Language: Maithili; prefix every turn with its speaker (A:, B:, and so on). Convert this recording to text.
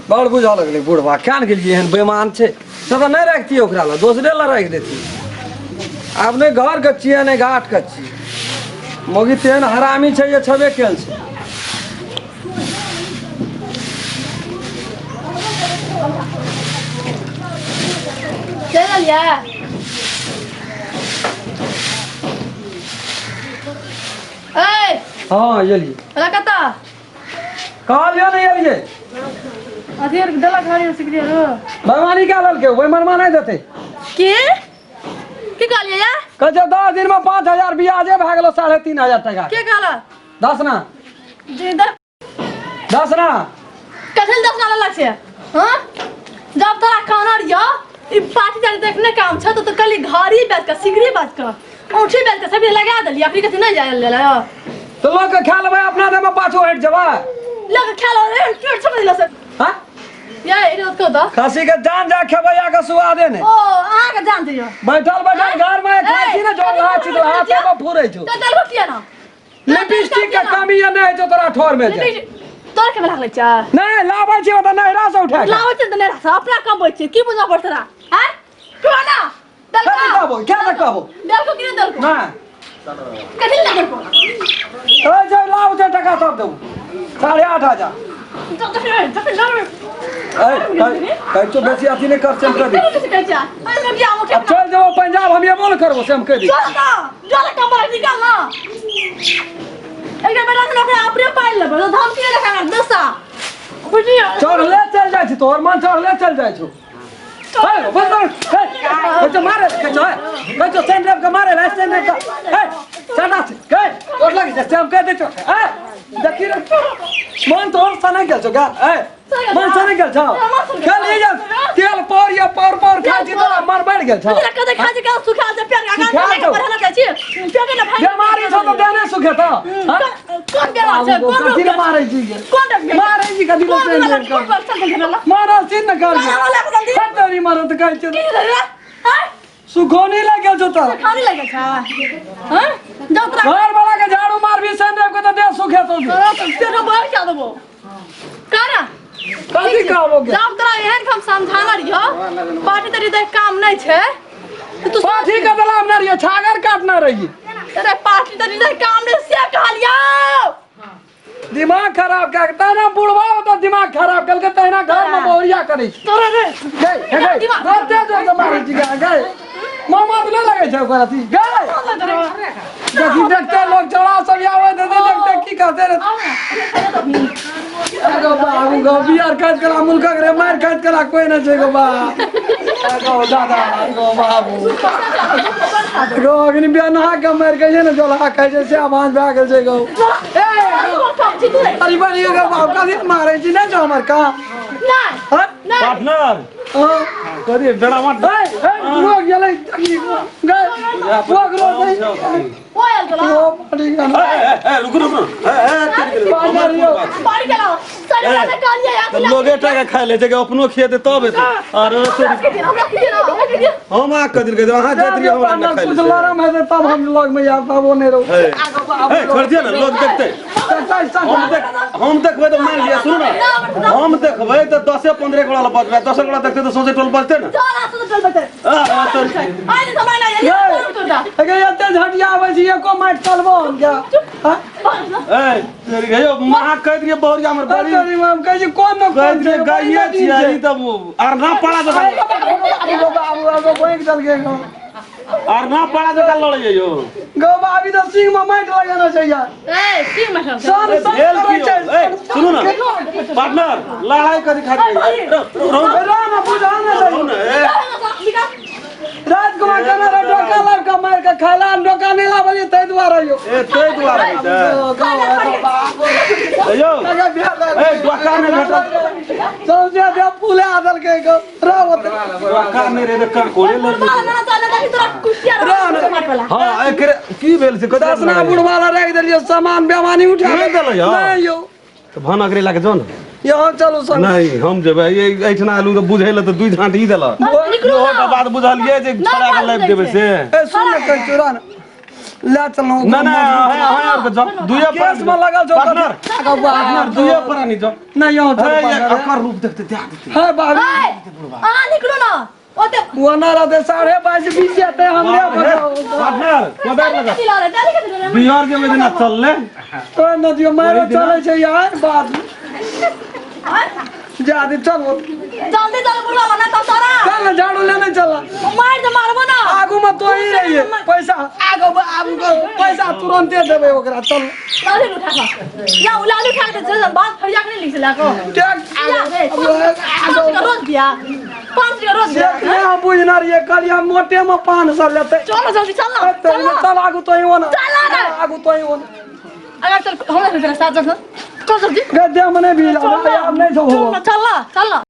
A: बड़ बुझऽ लगलै बुढ़बा क्या ने गेलियै एहन बेमान छै से तऽ नहि राखतियै ओकरा लए दोसरे लए राखि देतियै आब नहि घरके छियै नहि घाटके छियै मौगी तेहन हरामी छै जे छेबे केल छै।
B: चलि एलियै? ए।
A: हँ, एलियै।
B: ओला कतऽ?
A: कहलियै नहि एलियै।
B: अथी आर देलक हरियर सिकरी आर।
A: बेमानी कए लेलकै, ओहि मनमा नहि देतै।
B: की की कहलियै या?
A: कहै छै 10 दिनमे 5000 ब्याजे भए गेलो, 3500 टाका।
B: के कहलक?
A: 10 ना।
B: जे दस।
A: 10 ना।
B: कथी 10 ना लेलक से? हाँ, जब तोरा कहना रहियो ई पार्टी तारी देखने काम छ तो कली घड़ी बेच के, सिगरी बेच के, औंठी बेच के सब लगा देलियै। अखनी कथी नहीं जाय ले?
A: तो लोग के खा लेबै, अपना देमे पाछू हटि जेबै।
B: लग खा लो रे, पेट छोड़ दिला से।
A: हाँ।
B: ये इधर को दो।
A: खसी के जान जा खेबै आ के सुआदे ने।
B: ओ अहाँ के जान दियो।
A: बैठल बैठल घर में खाइ छी ने, जो हाथ छी तो हाथ में फुरै छौ।
B: तो दलबो किया ना?
A: लिपस्टिक के कमी ये नहीं छौ तोरा ठोर में जे।
B: तोर के लागलै चा?
A: नहीं, लाबै छी ओतऽ नैहरा से उठा के।
B: लाबै छै तऽ नैहरा से, अपना कमबै छै की बुझा पड़त तोरा? हैं, क्यों ना दलको?
A: कथी कहबो, क्या ना कहबो?
B: दलको कि नहीं दलको?
A: ना।
B: कथी ना दलको?
A: ए जे लाउ जे टका सब देबो, 8500। ए कहै छौ बेसी अथी नहि कर, से हम कह दी। अब चल जेबो पंजाब, हम एबो ने करबो, से हम कह दी। चढ़ले चल जाइ छी, तोहर मन चढ़ले चल जाइ छौ। हे, बस बस, हे, कहै छौ मारे, कहै छौ, हे, कहै छौ सेन रेप के मारे ला, सेन रेप के, हे, चढ़ा छै, कहै, तोर लागि छै, से हम कह दै छौ, हे, देखी रे, मन तोहर सने गेल छौ, गा, हे, मन सने गेल छौ, खेल ई जा, तेल पौर या पौर पौर खाइ छी, तोरा मन बढ़ि गेल छौ। बेमारी छौ तऽ देह नहि सुखेतौ, हँ? कथी ले मारै छी गे? मारै छी कथी ले सेन रेप के? मारल छी ने कर तोरी मारल तऽ कहै छै सुखौनी लागि गेल छौ तऽ।
B: खाने लगे छा? हाँ, जाओ तोरा।
A: घर वाला के झाड़ू मारबी सेन रेप के तऽ देह सुखेतौ गे।
B: तोरा तो तेरो बाहर क्या देबो काना?
A: कथी कहबो गे?
B: जब तोरा एहन के हम समझाना रहियो पार्टी तरी देख काम नहीं छै तऽ तू
A: पाठी के दलाम ना रहिए, छागर काटना रहिए।
B: तेरे पार्टी तरी देख काम नहीं से कहलियो।
A: दिमाग खराब कए के तहिना बुढ़वा ओतऽ दिमाग खराब केलकै, तहिना घर में बहुरिया करै छै।
B: तोरा रे।
A: गै हे गै, कते जोर से मारै छी गै, गै मामा तऽ नहि लगै छै ओकर अथी गै। देखी देखते लोग चौड़ा सब आबै तऽ देखते की कहते रे? गो बाबू गो, बियार काट कला मुल्कक रे, मार काट कला कोई नहि छै गो बा गो दादा गो बाबू गो। अग्नि बियाह नहा के मारि के जे ने जोलहा खाइ छै से आवाज भए गेल छै गो। ए अरे बड़ी गो बाबू, कथी मारै छी? नहि छौ हमर कहाँ?
B: नहीं।
A: हाँ?
C: पार्टनर।
A: हाँ।
C: करिए बेड़ा मत।
A: ए ए लोग गेलै गए लोग रोक नहीं। ओ बड़ी गल।
C: ए रुकू रुकू, ए ए तेरी गेलै।
A: पार्टनर यौ।
C: तऽ लोगे टाका खाइ ले छै कि अपनो खेते तब हेतै। अरे तोरी, हम आ कऽ देलकै, अहाँ जाइत रहियै हमरा नहि खाइ
A: कुछ
C: ले।
A: लरम हेतै तब हम लग में आयब, तब ओ नहि रहू।
C: हे हे, छोड़ दियौ ने, लोग देखतै। हम देख हम देखबै तऽ मानि लिअ, सुनू ने, हम देखबै तऽ 10-15 गोड़ा लए बचबै, 10 गोड़ा देखतै तऽ सौंसे टोल बचतै ने। आ, आ, तोरी।
A: अगे एते झटिया आबै छी, एको माटि चलबो हम क्या? हाँ?
C: ए तोरी गयो, महा कहि दियै बहुरिया हमर बड़ी।
A: तोरी हम कहै छी कोन न
C: कहै
A: कोन
C: छै गाइये छियै ई तऽ, आर ना पड़ा जकाँ।
A: गो बाबू, आगो बैंक चल गए गो।
C: आर ना पड़ा जकाँ लड़ैयै यौ।
A: गो बाबी तऽ सिंह में माटि लगेना छै यार। सन सन
C: भेल
A: करै
C: की
A: छै।
C: यौ? ए सुनू ने पार्टनर, लड़ाई कथी खातिर?
A: रा ना बुझा ना छै।
C: रहू ने ए।
A: राजकुमार कहने रहे डोका लाब के मारि के खाइला, हम डोका नहि लाबलियै ताहि दुआरे यौ।
C: ए ताहि दुआरे होइ छै यौ। ए डोका नहि भेटल।
A: सौंसे देह फूले आ देलकै गो। रह ओतऽ।
C: डोका नहि रहै तऽ कंकोरे लड़। हँ, एकरे की भेल से कथी?
A: दसना बुढ़वा ला राखि देलियै सामान, बेमानी उठा
C: नहि देलै यौ?
A: नहि यौ।
C: तऽ भानक रे लए कऽ जाउ ने।
A: यहाँ चलू संग।
C: नहीं, हम जेबै। एहिठिना एलहुँ तऽ बुझै लए तऽ दुई झाँट ई देलक।
B: निकलू
C: इहो
B: ना।
C: के बाद बुझलियै जे
B: नहि
C: छोड़ा के
B: बात
C: लाबि
B: नहि
C: देबै
B: छै।
C: से।
A: ए सुन ने, कहै चोरा ने। ले चलौ।
C: ना ना, है है और के जो दुइया
A: केस में लगल छौ।
C: पार्टनर, पार्टनर, दुइया प्राणी जो
A: नहीं यहाँ चल।
C: हे
A: पार्टनर।
C: अकर रूप देखते ध्यान देते।
A: है बाबू।
B: ए, अहाँ निकलू ना ओते।
A: ओना रहते 22.5 20 जेतै हमरे।
C: पार्टनर, कोदार लगा।
B: कथी लऽ रे, डाली कथी लऽ रे?
C: बिहार के ओहि दिना चलले।
A: तो नदियो मारो चलै छै यार बात। जा दे, चल।
B: जल्दी चल बुढ़वा, ना तो तोरा।
A: चल ना, झाड़ू लेने चल।
B: मार दे, मारबो ना।
A: आगू में तो ही रहिए, पैसा आगू आगू पैसा तुरंते देबै ओकरा, चल।
B: लालू उठा खा या लालू उठा के चल, बात फरिया के नहीं लिख ला को।
A: देख।
B: या रे, 5 टका रोज दिया, 5 टका रोज दिया।
A: देख ले, हम बुझना रहिए कहलिए हम मोटे में 500 लेतै।
B: चलो जल्दी, चल ना, चल ना।
A: चल आगू तो ही होना।
B: चल ना।
A: आगू तो ही होना।
B: अगर चल हमरा साथ चल, चल जल्दी।
A: गद्य में नहीं भी
B: चल ना।
A: आब नहीं
B: चल ना, चल ना, चल ना।